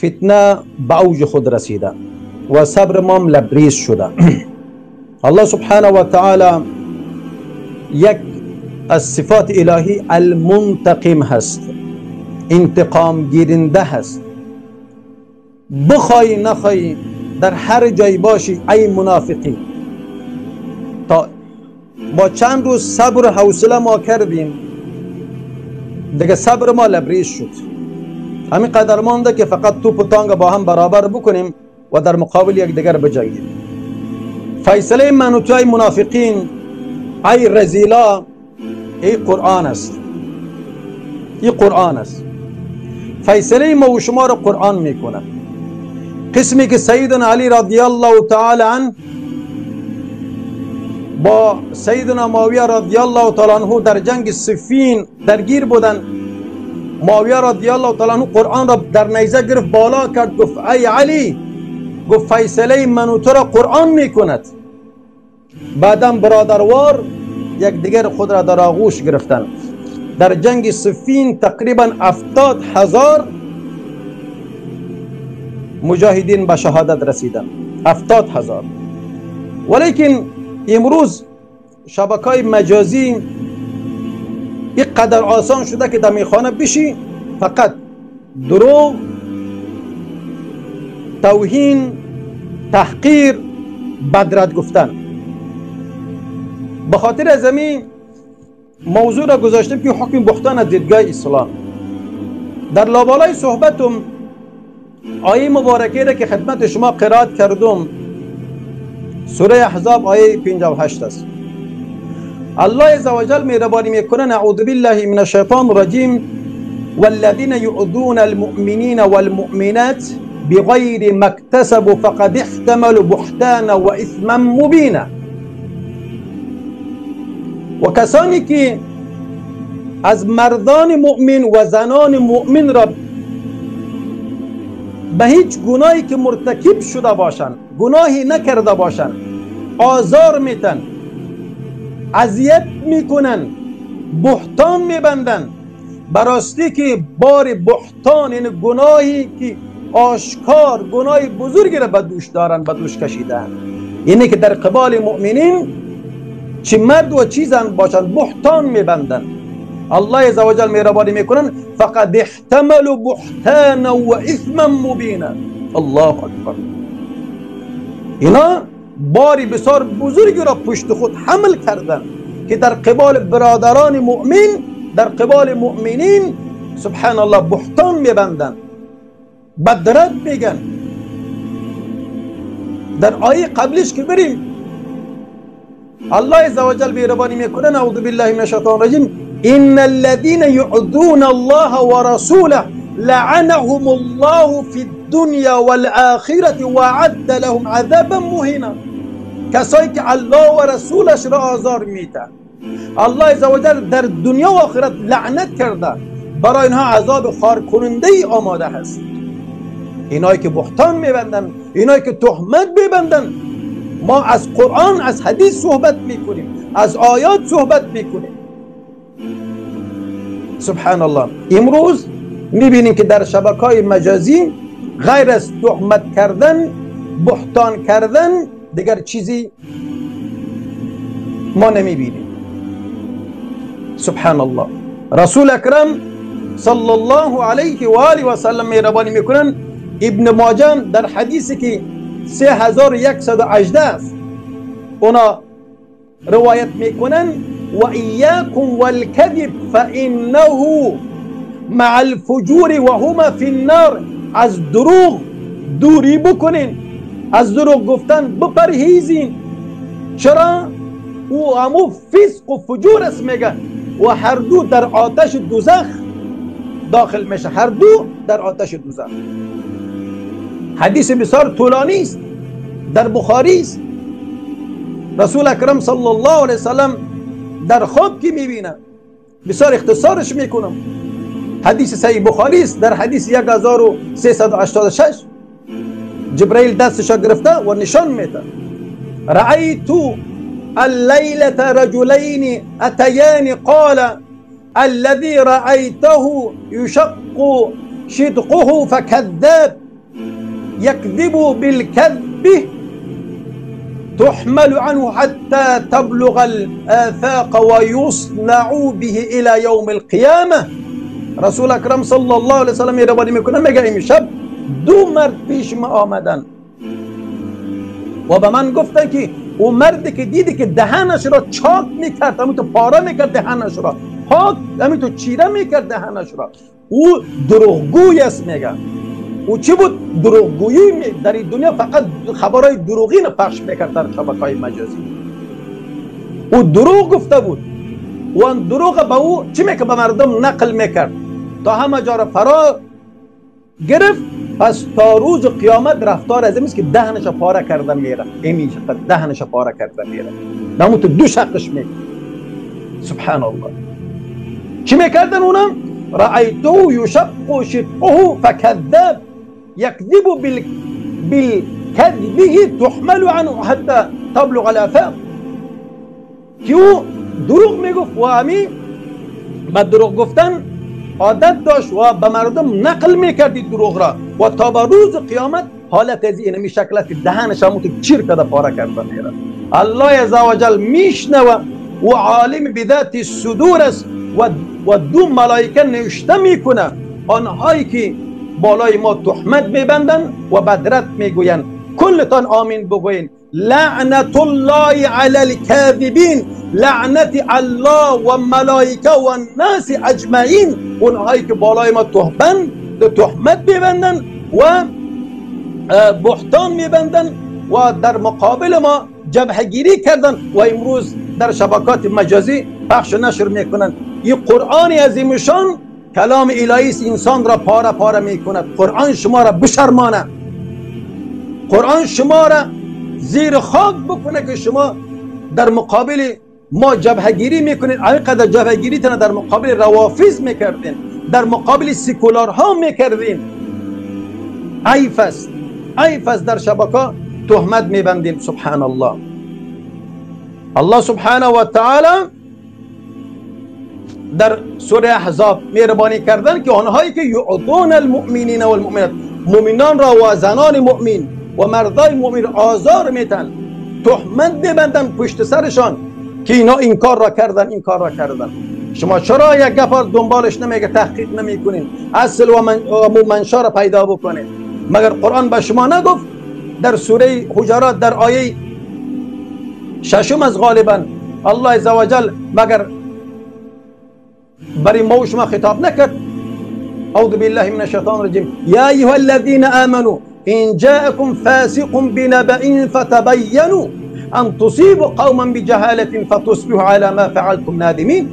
فتنه به اوج خود رسیده و صبر ما لبریز شده. الله سبحانه و تعالی یک از صفات الهی المنتقم هست، انتقام گیرنده هست. بخوای نخوای در هر جای باشی ای منافقی، تا با چند روز صبر و حوصله ما کردیم دیگه صبر ما لبریز شد. همین قدر مانده که فقط توپ و تانگ با هم برابر بکنیم و در مقابل یک دیگر بجنگیم. فیصله من و تو ای منافقین، ای رزیلا، ای قرآن است، ای قرآن است. فیصله ما و شما را قرآن میکنه. قسمی که سیدنا علی رضی الله تعالی عنه با سیدنا معاویه رضی الله تعالی عنه در جنگ صفین درگیر بودن، معاویه رضی الله تعالی عنه قرآن را در نیزه گرفت بالا کرد، گفت ای علی، گفت فیصله من و تو را قرآن میکند. بعدم برادروار یک دیگر خود را در آغوش گرفتن. در جنگ صفین تقریبا 70,000 مجاهدین به شهادت رسیدن، 70,000. ولیکن امروز شبکه‌های مجازی اینقدر آسان شده که در میخانه بشی فقط دروغ، توهین، تحقیر، بدرد گفتن. به خاطر از همین موضوع را گذاشتیم که حکم بهتان از دیدگاه اسلام. در لابالای صحبتم آیه مبارکه را که خدمت شما قرائت کردم، سوره احزاب آیه 58 است. الله عزوجل مهربانی میکنه، نعوذ بالله من الشیطان الرجیم، والذین یؤذون المؤمنین والمؤمنات بغیر ما اکتسبوا فقد احتملوا بهتانا واثما مبینا. و کسانی که از مردان مؤمن و زنان مؤمن را به هیچ گناهی که مرتکب شده باشند، گناهی نکرده باشند، آزار میتن، اذیت میکنن، بهتان میبندن، براستی که بار بهتان، یعنی گناهی که آشکار، گناه بزرگی را به دوش دارن، به دوش کشیدن. اینه که در قبال مؤمنین چه مرد و چی زن باشند بهتان میبندن. الله عزوجل مهربانی میکنن، فقد احتملوا بهتانا و اثما مبینا. الله اکبر. اینا باری بسیار بزرگی را پشت خود حمل کردن که در قبال برادران مؤمن، در قبال مؤمنین سبحان الله بهتان میبندن، بدرد میگن. در آیه قبلش که بریم الله عزوجل مهربانی میکنه، نعوذ بالله من الشیطان الرجیم، ان الذين يؤذون الله ورسوله لعنهم الله في الدنيا والآخرة وعد لهم عذابا مهینا. کسایی که الله و رسولش را آزار میدن، الله عزوجل در دنیا و آخرت لعنت کرده، برای اینها عذاب خار کننده ای آماده هست. اینایی که بهتان میبندن، اینایی که تهمت میبندن، ما از قرآن، از حدیث صحبت میکنیم، از آیات صحبت میکنیم. سبحان الله. امروز میبینیم که در شبکه‌های مجازی غیر از تهمت کردن، بهتان کردن، دیگر چیزی ما نمیبینیم. سبحان الله. رسول اکرم صلی الله علیه و آله و سلم مهربانی میکنن. ابن ماجه در حدیثی که 3118 است اونا روایت میکنن، و ایاکم والکذب فانه مع الفجور و هما فی النار. از دروغ دوری بکنین، از دروغ گفتن بپرهیزین. چرا؟ او همو فسق و فجور است میگه، و هر دو در آتش دوزخ داخل میشه، هر دو در آتش دوزخ. حدیث بسیار طولانی است، در بخاری است. رسول اکرم صلی الله علیه وسلم در خواب که میبینه، بسیار اختصارش میکنم، حدیث صحیح بخاری است، در حدیث 1386 جبرائیل دستش گرفته و نشان میده، رأیت الليلة رجلين أتيان قال الذي رأيته يشق شدقه فكذاب یکذب بالکذب تحمل عنه حتى تبلغ الآفاق ويصنع به الى یوم القیامه. رسول اکرم صلی الله علیه وسلم مهربانی میکنه، میگه امشب دو مرد پیش ما آمدن و به من گفتن که او مردی که دیدی که دهنش را چاک میکرد، همین تو پاره میکرد دهنش را، پاک همین تو چیره میکرد دهنش را، او دروغگوی است. میگه او چی بود؟ دروغگویی. در این دنیا فقط خبرهای دروغین پخش میکرد در شبکه‌های مجازی. او دروغ گفته بود و آن دروغ به او چی میکرد؟ به مردم نقل میکرد تا همه جا را فرا گرفت. پس تا روز قیامت رفتار از این که دهنش پاره کرده میره، این دهنش پاره کرده میره، نمو تو دو شقش میکرد. سبحان الله. چی میکردن اونم؟ رأیته یشق شقه فکذب یکذب بالکذبه تحمل عنه حتی تبلغ الآفاق. که او دروغ میگفت و امی به دروغ گفتن عادت داشت و به مردم نقل میکردی دروغ را و تا به روز قیامت حالت از اینمی شکل است که دهنش همون تو چیر کرده پاره کرده میره. الله عزوجل میشنوه و عالم بذات الصدور است و دو ملائکه نوشته میکنه آنهایی که بالای ما تهمت میبندن و بدرت میگوین. کلتان آمین بگوین. لعنت الله علی الكاذبین، لعنت الله و ملائکه و الناس اجمعین، اونهایی که بالای ما تهمت میبندن و بهتان میبندن و در مقابل ما جبهگیری کردن و امروز در شبکات مجازی پخش و نشر میکنن. این قرآن عظیمشان کلام الهی است، انسان را پاره پاره میکند. قرآن شما را بشرمانه، قرآن شما را زیر خاک بکنه که شما در مقابل ما جبهگیری میکنید. اینقدر جبهگیری تنها در مقابل روافض میکردین، در مقابل سکولارها میکردین. عیف است، عیف است در شبکه تهمت میبندیم. سبحان الله. الله سبحانه و تعالی در سوره احزاب مهربانی کردن که آنهایی که یعطون المؤمنین والمؤمنات، مؤمنان را و زنان مؤمن و مردای مؤمن آزار میتن، تهمت میبندن پشت سرشان که اینا این کار را کردن، این کار را کردن. شما چرا یک گپ دنبالش نمیگه، تحقیق نمیکنین، اصل و منشا را پیدا بکنین؟ مگر قرآن به شما نگفت در سوره حجرات در آیه ششم از غالبا الله عزوجل مگر برای ما و شما خطاب نکرد؟ اعوذ بالله من الشیطان الرجیم، یا ایها الذین آمنوا ان جاءکم فاسق بنبأ فتبینوا ان تصیبوا قوما بجهالة فتصبحوا علی ما فعلتم نادمین.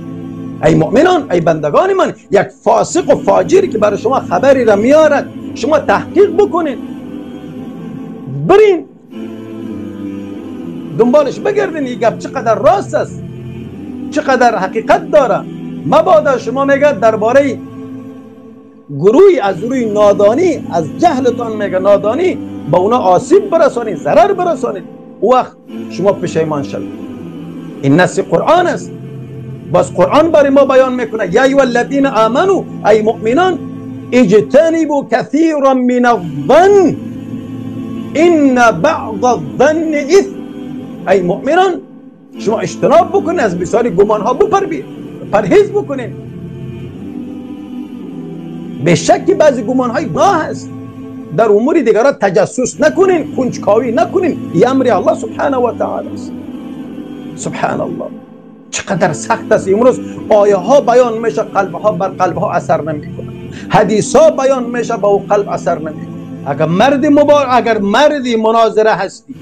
ای مؤمنان، ای بندگان من، یک فاسق و فاجری که برای شما خبری را میارد شما تحقیق بکنین، برین دنبالش بگردین این گپ چقدر راست است، چقدر حقیقت داره. مبادا شما میگه درباره گروهی از روی نادانی، از جهلتان میگه نادانی، با اونا آسیب برسانید، ضرر برسانید، او وقت شما پشیمان شوید. این نص قرآن است. باز قرآن برای ما بیان میکنه یا ایها الذین آمنوا، ای مؤمنان، اجتنبوا کثیرا من الظن ان بعض الظن اثم. ای مؤمنان شما اجتناب بکنید از بسیاری گمان ها، پرهیز بکنید. به شک بعضی گمان های گناه است. در امور دیگران تجسس نکنین، کنجکاوی نکنین. این امر الله سبحانه و تعالی است. سبحان الله چقدر سخت است. امروز آیه ها بیان میشه، قلب ها بر قلب ها اثر نمیکنه، حدیث ها بیان میشه، با او قلب اثر نمیکنه. اگر مرد مبارک، اگر مردی مناظره هستی،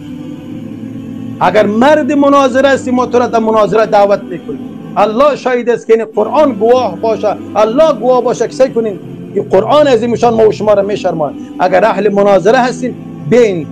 اگر مرد مناظره هستی، ما تو را در مناظره دعوت میکنیم. الله شاهد است که این قرآن گواه باشه، الله گواه باشه که سعی کنین این قرآن عظیمشان ما و شما را میشرماند. اگر اهل مناظره هستین، بین